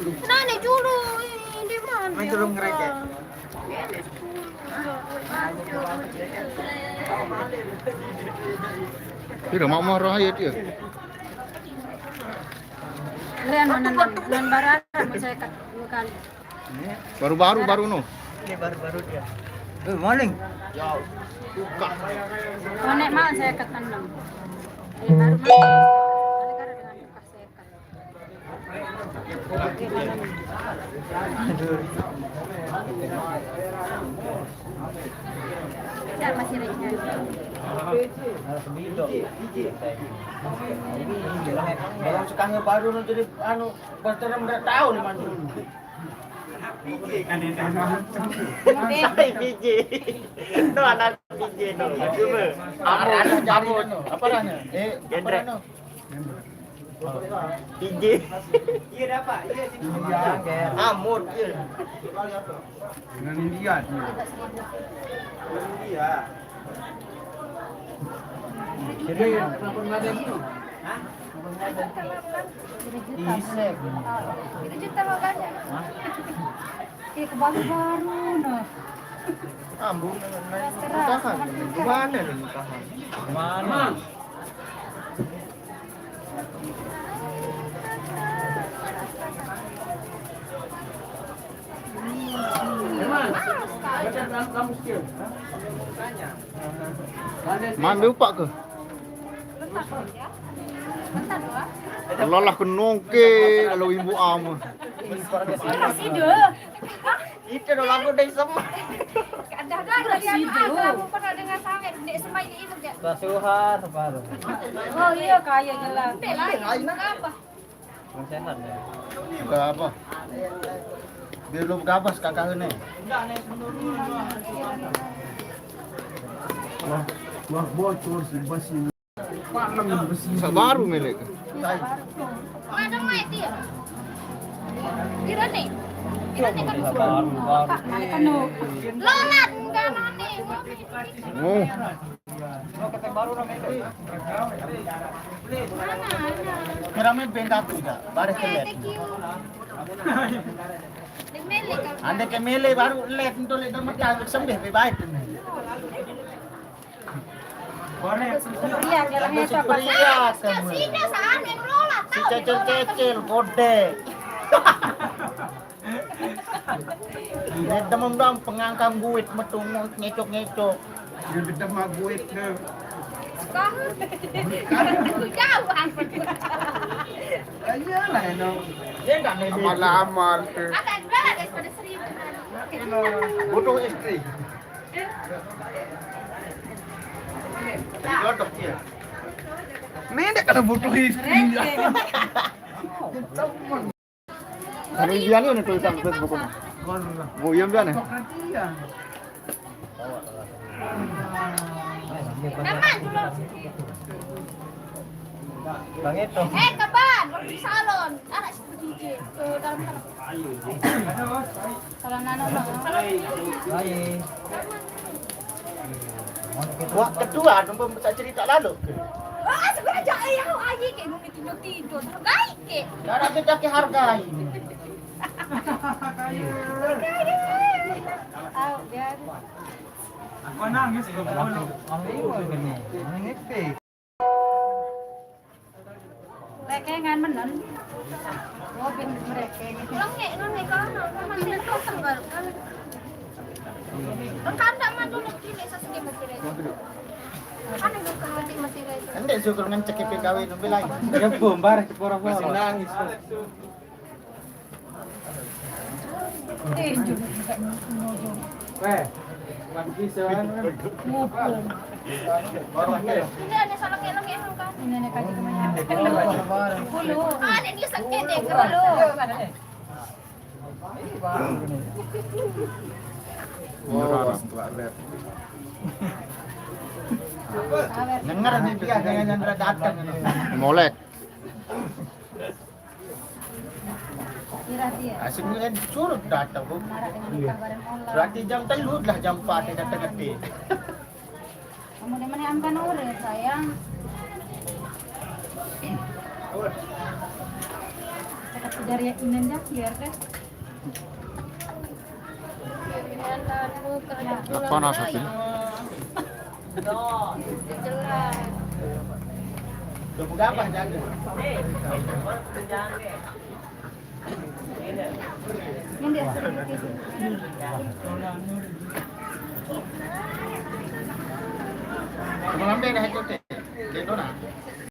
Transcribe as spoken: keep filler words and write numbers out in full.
Nane julu, ini di mana? Main turun ngereget. Piro mak marah ya dia? Lian mana nan, nan barang, saya kat dua kali. Baru-baru, baru no. Ini baru-baru dia. Eh, maling. Ya, buka. Konek mau saya kat enam. Eh, baru mau. Gara-gara dengan tukar saya kat. Tidak, masih ringan. Belum sekarang baru no jadi anu, berterang udah tahu nih mantu. P J kan itu. Saya P J. Itu anak P J no. Coba. Amun, amun. Apa namanya? Eh, apa namanya? P J. Iya dah, Pak. Iya, sini. Iya, Ger. Amun, iya. Dengan India dia. Dengan India. Jadi, hah? Isek. Itu juta makanya. Hah? Kayak ke baru-baru, nah. Ambung, nikahan. Gimana nih nikahan? Mana? Mana upak ke? Lelah kenongke kalau ibu ama. Masih deh. Itu udah lagu dari semua. Ada dah, ada dah, kamu pernah dengar sangat, Dek Semai di ibu, Dek? Suhar, separuh. Oh iya, kaya jelas. Dek lah, ini apa? Belum sehat ya? Udah apa? Belum gabas kakak ini. Wah, wah, bocor si bas ini. Panem besi. Sak baru milik. Ada mai dia. Kira nih. Kira nih kan. Baru, baru. Mana kanu? Lolat, enggak noni. Oh. Kira main band satu juga, baris kelet. Anda ke mele baru let untuk let metal sembih baik. Iya, jalannya siapa? Iya, si cecil-cecil kode. Ini temen dong pengangkang duit metung ngecok-ngecok. Dia gede mah duit deh. Jauh angkut. Iyalah, no. Dia enggak main. Amal-amal tuh. Ada berapa daripada seribu? Butuh istri. Jodoh dia. Ini dia kada butuh istri. Ada Indian ini tulisan Facebook ini. Oh, iya, Indian ya? Bang itu. Eh, kapan? Waktu di salon. Anak si D J. Eh, dalam. Kalau nano no. Baik. Wah, kedua, numpang bisa cerita lalu. Ah, sebenarnya ayo, ayo, kayak nunggu tidur-tidur. Baik, kayak. Cara kita ke hargai. Tahu, biar. Aku nangis, aku nangis. Rekengan menen. Oh, bin mereka. Lengek, lengek, kalau mau, mau, mau, mau, mau, mau. Kan tak mantu lagi, nek sasengke masih rekengan. Kan yang buka hati masih rekengan. Ende syukur ngecek P K W nembe lagi. Ya, bombar, pora-pora. Masih nangis. Weh, wan bisa. Ini ada salah ngelong emang kan? Ini ada kaji kemana? Puluh. Ada dia sakit ya, puluh. Dengar nih dia, dengan Chandra datang. Molek. Asik ni kan surut datang, Bu. Berarti jam telu lah, jam empat dia datang ke. Kamu di mana amkan orang, sayang? Dari Inan dah, biar deh. Panas hati. Jelas. Yang dia sedikit. Malam deh dah itu teh. Dia tu nah.